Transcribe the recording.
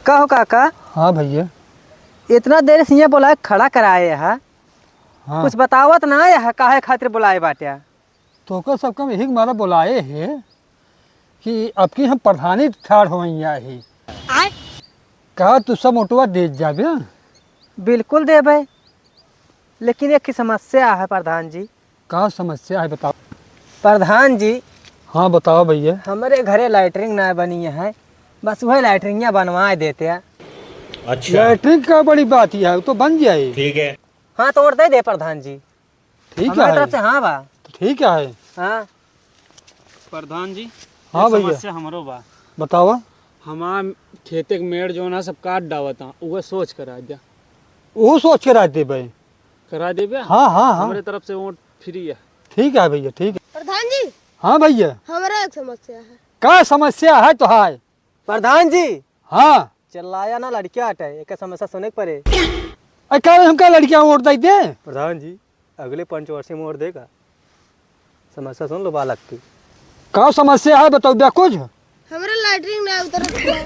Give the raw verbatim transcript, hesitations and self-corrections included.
कहो काका। हाँ भइया। इतना देर से हियाँ बोलाए खड़ा कराए है, हाँ। कुछ बतावत ना है, काहे खातिर बोलाए बाट्या? तोहका सबका हम यही के मारा बोलाए है कि अबकी हम प्रधानी ठाड़ होइया ही। आय? कहा तू सब ओटवा दे जाबे? बिल्कुल देबे, लेकिन एक समस्या है प्रधान जी। का समस्या है बताओ। प्रधान जी। हाँ बताओ भइया। हमरे घरे लैट्रिन ना बनी है, बस वह लैट्रिनिया बनवाए देते हैं। अच्छा। लैट्रिन का बड़ी बात है, वो तो बन जाए। ठीक है। हाँ तो ओट दे दे प्रधान जी। ठीक हमारे है। तरफ से हाँ बा। तो ठीक है। हाँ। प्रधान जी, हाँ एक भइया। समस्या हमरो बा। बतावा। हमार खेते के मेड़ जौन है सब काट डावत हैं, उहे सोच करा द्या। ओहू सोच करा देबे। करा देबे? हाँ, हाँ, हाँ। हमरे तरफ से वोट फ्री है। ठीक है भइया, ठीक है। प्रधान जी। हाँ भइया। हमरा एक समस्या है। का समस्या है तोहार? प्रधान जी। हाँ। चिल्लाया ना, लड़किया हटे, एक समस्या सुने के पड़े। अरे का हमका लड़किया वोट दे दे? प्रधान जी, अगले पंचवर्षी में वोट देगा। समस्या सुन लो बालक की। का समस्या है बताओ बे कुछ? हमरा लैट्रिन ना उतरत बा।